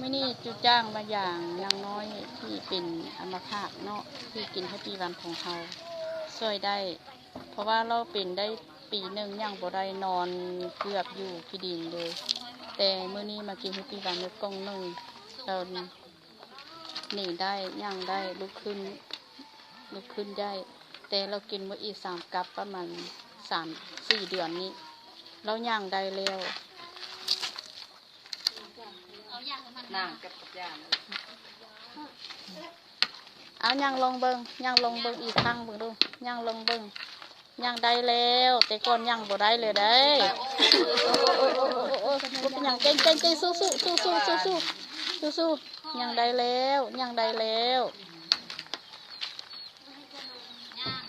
ມື້ນີ້ຈູຈ້າງມາຢາມນາງນ້ອຍທີ່ເປັນອຳມະພາດເນາະ ທີ່ກິນແຮັບປີວັນຂອງເຮົາ ຊ່ວຍໄດ້ ເພາະວ່າລາວເປັນໄດ້ປີໜຶ່ງ ຍ່າງບໍ່ໄດ້ ນອນເກືອບຢູ່ຂີ້ດິນເລີຍ ແຕ່ມື້ນີ້ມາກິນແຮັບປີວັນໄດ້ກ່ອງໜຶ່ງ ລາວໜີໄດ້ ຍ່າງໄດ້ ລຸກຂຶ້ນ ລຸກຂຶ້ນໄດ້ ແຕ່ລາວກິນມື້ອີກສາມກັບ ປະມານສາມສີ່ເດືອນນີ້ ລາວຍ່າງໄດ້ແລ້ວ. ນາງກັບກັບຍາ ເອົາຍ່າງລອງເບິ່ງ ຍ່າງລອງເບິ່ງອີກຄັ້ງເບິ່ງດູ ຍ່າງລອງເບິ່ງ ຍ່າງໄດ້ແລ້ວ ແຕ່ກ່ອນຍ່າງບໍ່ໄດ້ເລີຍເດ້ ບໍ່ເປັນຫຍັງ ເກັ່ງໆ ສູ້ໆ ສູ້ໆ ສູ້ໆ ຍ່າງໄດ້ແລ້ວ ຍ່າງໄດ້ແລ້ວ.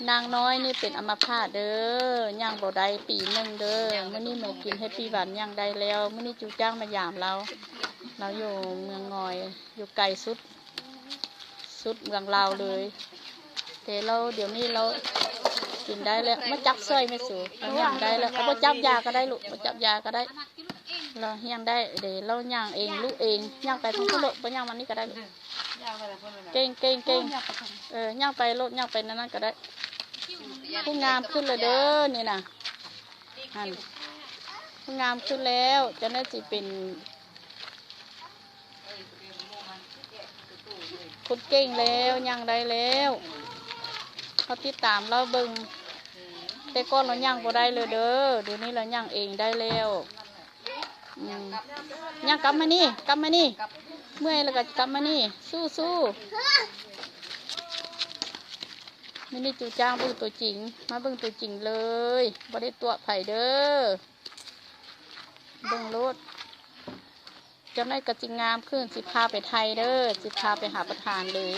ນາງນ້ອຍນີ້ເປັນອຳມະພາດເດີ ຍ່າງບໍ່ໄດ້ປີໜຶ່ງເດີ ມື້ນີ້ມາກິນແຮັບປີວັນຍ່າງໄດ້ແລ້ວ ມື້ນີ້ຈູຈ້າງມາຢາມລາວ ລາວຢູ່ເມືອງງອຍ ຢູ່ໄກສຸດ ສຸດເມືອງລາວເລີຍ ແຕ່ລາວ ດຽວນີ້ລາວກິນໄດ້ແລ້ວ ມາຈັບຊ່ອຍແມ່ສູ ລາວຍ່າງໄດ້ແລ້ວ ເອົາ ບໍ່ຈັບຢາກໍໄດ້ລູກ ບໍ່ຈັບຢາກໍໄດ້ ລາວຍ່າງໄດ້ເດ້ ລາວຍ່າງເອງ ລຸເອງ ຍ່າງໄປທາງພຸ້ນໂລດ ບໍ່ຍ່າງມານີ້ກໍໄດ້ລູກ. ເກັ່ງໆ ເກັ່ງ ເອີ ຍ່າງໄປໂລດ ຍ່າງໄປນັ້ນໆກໍໄດ້ ຜູ້ງາມຂຶ້ນແລ້ວເດີ ນີ້ນະ ຫັ້ນ ຜູ້ງາມຂຶ້ນແລ້ວ ຈັ່ງໃດຊິເປັນຄົນເກັ່ງແລ້ວ ຍ່າງໄດ້ແລ້ວ ເຮົາຕິດຕາມລາວເບິ່ງ ແຕ່ກ່ອນລາວຍ່າງບໍ່ໄດ້ເລີຍເດີ ດຽວນີ້ລາວຍ່າງເອງໄດ້ແລ້ວ. ອືມ ຍ່າງກັບມານີ້ ກັບມານີ້ ເມື່ອຍແລ້ວກໍກັບມານີ້ ສູ້ໆ. ມື້ນີ້ຈູຈ້າງເບິ່ງຕົວຈິງ ມາເບິ່ງຕົວຈິງເລີຍ ບໍ່ໄດ້ຕົວະໃຜເດີ ເບິ່ງໂລດ ຈັກໜ້ອຍກໍຊິງາມຂຶ້ນ ຊິພາໄປໄທເດີ ຊິພາໄປຫາປະທານເລີຍ.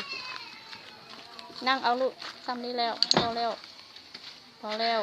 ນັ່ງເອົາລູກ ຊ່ຳນີ້ແລ້ວ ພໍແລ້ວ ພໍແລ້ວ.